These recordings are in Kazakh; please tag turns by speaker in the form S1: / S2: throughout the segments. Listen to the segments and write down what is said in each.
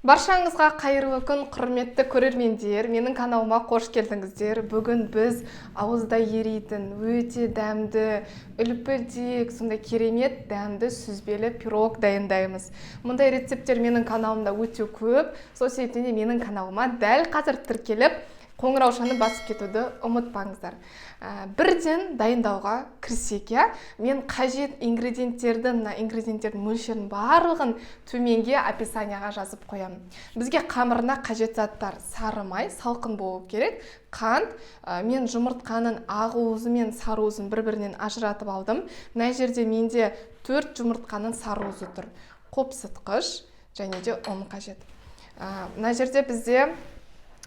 S1: Баршаңызға қайырлы күн, құрметті көрермендер. Менің каналыма қош келдіңіздер. Бүгін біз ауызда еритін, өте дәмді, үлпілдек, сондай керемет дәмді сүзбелі пирог дайындаймыз. Мұндай рецепттер менің каналымда өте көп. Сол себептен де менің каналыма дәл қазір тіркеліп, қоңыраушаны басып кетуді ұмытпаңыздар. Бірден дайындауға кірісейік, иә? Мен қажет ингредиенттердің, мына ингредиенттердің мөлшерін барлығын төменге описанияға жазып қоямын. Бізге қамырына қажет заттар: сары май, салқын болу керек, қант, мен жұмыртқаның ақ уызы мен сары уызын бір-бірінен ажыратып алдым. Мына жерде менде 4 жұмыртқаның сары уызы тұр. Қопсытқыш және де ұн қажет. Мына жерде бізде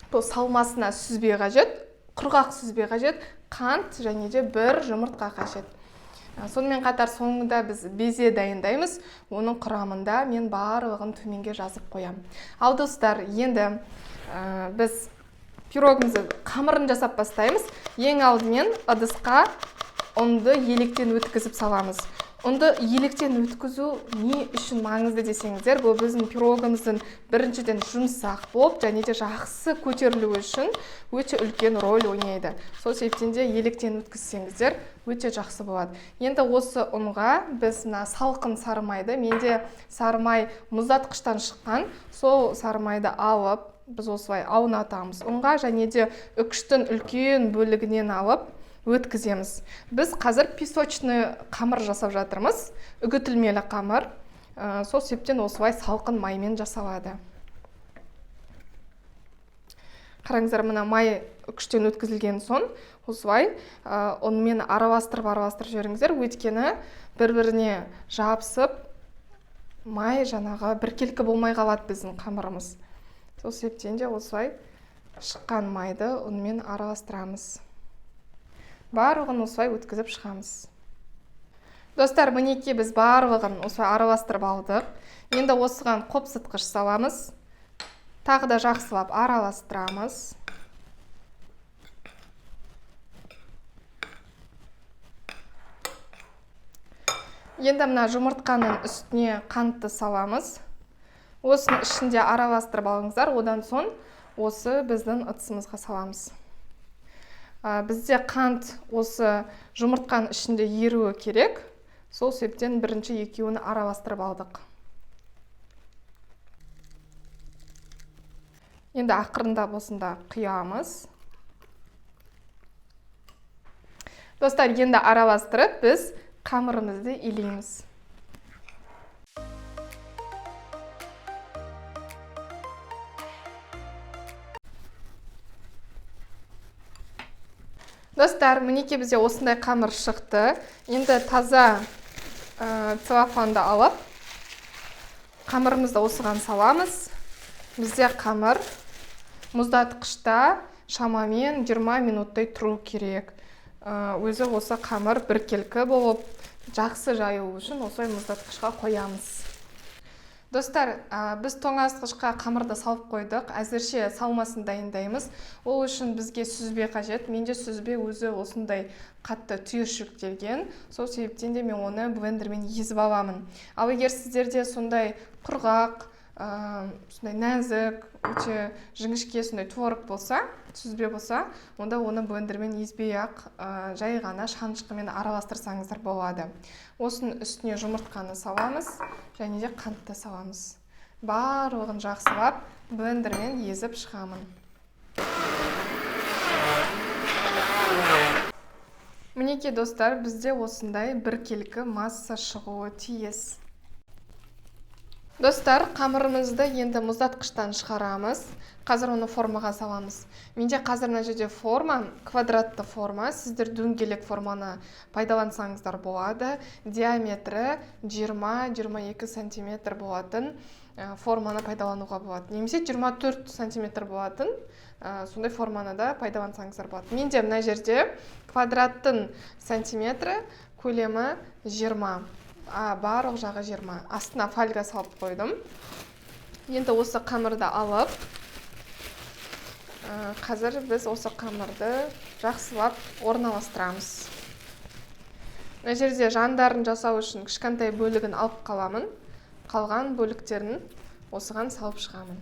S1: бұл салмасына сүзбе қажет, құрғақ сүзбе қажет, қант және де бір жұмыртқа қажет. Сонымен қатар соңында біз безе дайындаймыз. Оның құрамында мен барлығын төменге жазып қоямын. Ал достар, енді, біз пирогымызды қамырын жасап бастаймыз. Ең алдымен ыдысқа ұнды електен өткізіп саламыз. Ұнды електен өткізу не үшін маңызды десеңіздер, бұл біздің пирогымыздың біріншіден жұмсақ болып және де жақсы көтерілуі үшін өте үлкен роль ойнайды. Сол себептен де електен өткізсеңіздер өте жақсы болады. Енді осы ұнға біз мына салқын сары майды, менде сары май мұздатқыштан шыққан, сол сары майды алып біз осылай аунатамыз ұнға және де үкіштің үлкен бөлігінен алып өткіземіз. Біз қазір песочный қамыр жасап жатырмыз, үгітілмелі қамыр. Сол себептен осылай салқын маймен жасалады. Қараңыздар, мына май үкіштен өткізілген соң осылай, ұнмен араластырып жіберіңіздер, өйткені бір-біріне жабысып май жаңағы біркелкі болмай қалады біздің қамырымыз. Сол себептен де осылай шыққан майды ұнмен араластырамыз. Барлығын осылай өткізіп шығамыз. Достар, мінекей біз барлығын осылай араластырып алдық. Енді осыған қопсытқыш саламыз. Тағы да жақсылап араластырамыз. Енді мына жұмыртқаның үстіне қантты саламыз. Осының ішінде араластырып алыңыздар. Одан соң осы біздің ыдысымызға саламыз. Бізде қант осы жұмыртқаның ішінде еруі керек. Сол себептен бірінші екеуін араластырып алдық. Енді ақырындап осында құямыз. Достар, енді араластырып біз қамырымызды илейміз. Достар, мінекей бізде осындай қамыр шықты. Енді таза целлофанды алып, қамырымызды осыған саламыз. Бізде қамыр мұздатқышта шамамен 20 минуттай тұру керек. Өзі осы қамыр біркелкі болып, жақсы жайылу үшін осылай мұздатқышқа қоямыз. Достар, біз тоңазытқышқа қамырды салып қойдық. Әзірше салмасын дайындаймыз. Ол үшін бізге сүзбе қажет. Менде сүзбе өзі осындай қатты түйіршіктелген. Сол себептен де мен оны блендермен езіп аламын. Ал егер сіздерде сондай құрғақ, сондай нәзік, өте жіңішке сондай творог болса, сүзбе болса, онда оны блендермен езбей-ақ, жай ғана шанышқымен араластырсаңыздар болады. Осының үстіне жұмыртқаны саламыз және де қантты саламыз. Барлығын жақсылап блендермен езіп шығамын. Мінекей, достар, бізде осындай біркелкі масса шығуы тиіс. Достар, қамырымызды енді мұздатқыштан шығарамыз. Қазір оны формаға саламыз. Менде қазір мына жерде форма, квадратты форма. Сіздер дөңгелек форманы пайдалансаңыздар болады. Диаметрі жиырма екі сантиметр болатын форманы пайдалануға болады. Немесе жиырма төрт сантиметр болатын сондай форманы да пайдалансаңыздар болады. Менде мына жерде квадраттың сантиметрі көлемі 20. Барлық жағы 20. Астына фольга салып қойдым. Енді осы қамырды алып, қазір біз осы қамырды жақсылап орналастырамыз. Мына жерде жандарын жасау үшін кішкентай бөлігін алып қаламын. Қалған бөліктерін Осыған салып шығамын.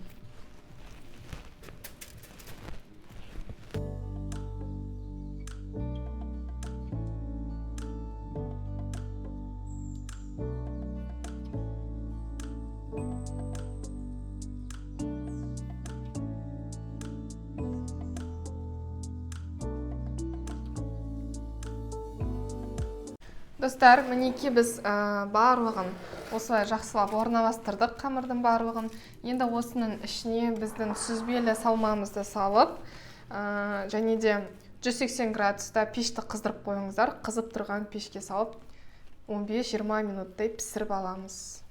S1: Достар, мінекей біз барлығын осылай жақсылап орналастырдық, қамырдың барлығын. Енді осының ішіне біздің сүзбелі салмамызды салып, және де 180 градуста пешті қыздырып қойыңыздар. Қызып тұрған пешке салып 15-20 минуттай пісіріп аламыз.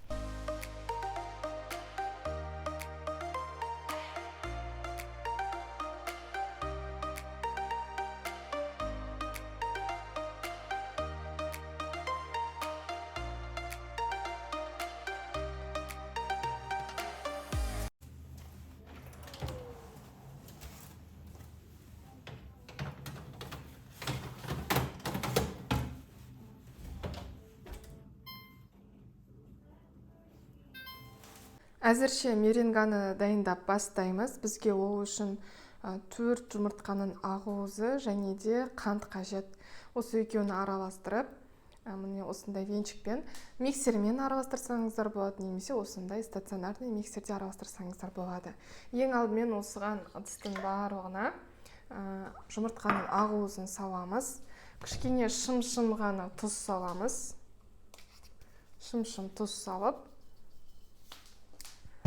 S1: Әзірше меренганы дайындап бастаймыз. Бізге ол үшін 4 жұмыртқаның ақуызы және де қант қажет. Осы екеуін араластырып, міне осындай венчикпен, миксермен араластырсаңыздар болады, немесе осындай стационарный миксерде араластырсаңыздар болады. Ең алдымен осыған ыдыстың барлығына жұмыртқаның ақуызын саламыз. Кішкене шым-шым ғана тұз саламыз. Шым-шым тұз салып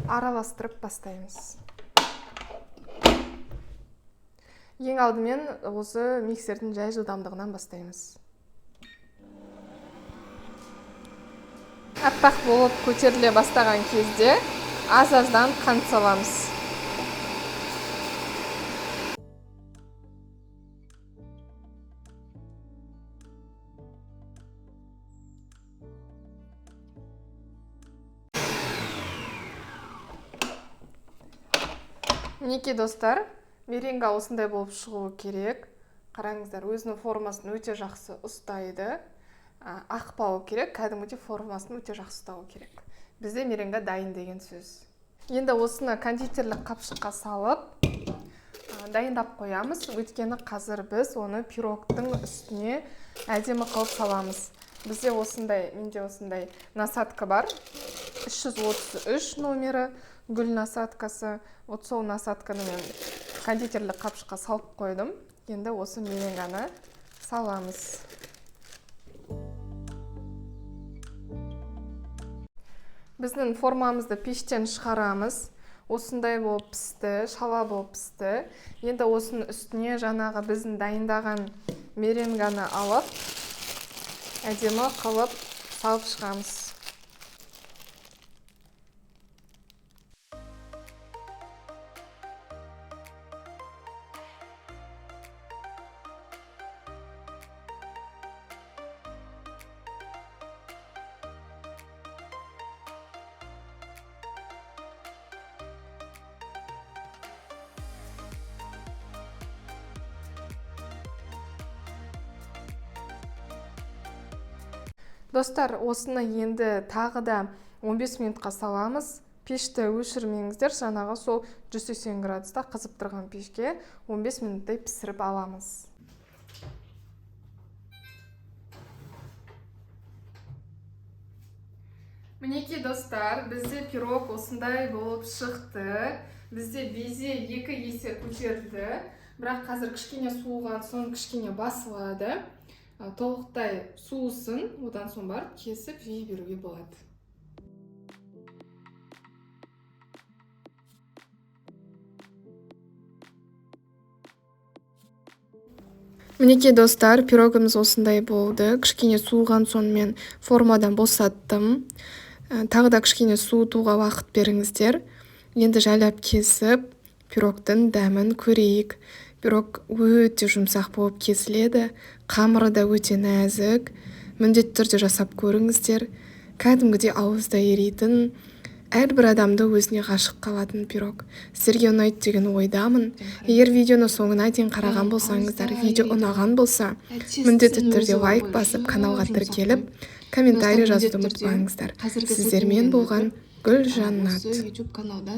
S1: араластырып бастаймыз. Ең алдымен осы миксердің жай жылдамдығынан бастаймыз. Аппақ болып көтеріле бастаған кезде аз-аздан қант саламыз. Мінекей достар, меренга осындай болып шығуы керек. Қараңыздар, өзінің формасын өте жақсы ұстайды. Ақпауы керек, кәдімгідей формасын өте жақсы ұстауы керек. Бізде меренга дайын деген сөз. Енді осыны кондитерлік қапшыққа салып, дайындап қоямыз. Өйткені қазір біз оны пирогтың үстіне әдемі қылып саламыз. Бізде осындай, менде осындай насадка бар. 333 номері гүл насадкасы. Вот сол насадканы мен кондитерлік қапшыққа салып қойдым. Енді осы меренганы саламыз. Біздің формамызды пештен шығарамыз. Осындай болып пісті, шала болып пісті. Енді осының үстіне жаңағы біздің дайындаған меренганы алып, әдемі қылып салып шығамыз. Достар, осыны енді тағы да 15 минутқа саламыз. Пешті өшірмеңіздер, жаңағы сол 180 градуста қызып тұрған пешке 15 минуттай пісіріп аламыз. Мінекей достар, бізде пирог осындай болып шықты. Бізде безе 2 есе көтерілді. Бірақ қазір кішкене суыған соң кішкене басылады. Толықтай суысын, одан соң барып кесіп жей беруге болады. Мінекей достар, пирогымыз осындай болды. Кішкене суыған соң мен формадан босаттым. Тағы да кішкене суытуға уақыт беріңіздер. Енді жайлап кесіп, пирогтың дәмін көрейік. Пирог өте жұмсақ болып кесіледі, қамыры да өте нәзік. Міндетті түрде жасап көріңіздер. Кәдімгідей ауызда еритін, әрбір адамды өзіне ғашық қалатын пирог. Сіздерге ұнайды деген ойдамын. Егер видеоны соңына дейін қараған болсаңыздар, видео ұнаған болса, міндетті түрде лайк басып, каналға тіркеліп, комментарий жазуды ұмытпаңыздар. Сіздермен болған Гүлжанат.
S2: Осы YouTube каналдан.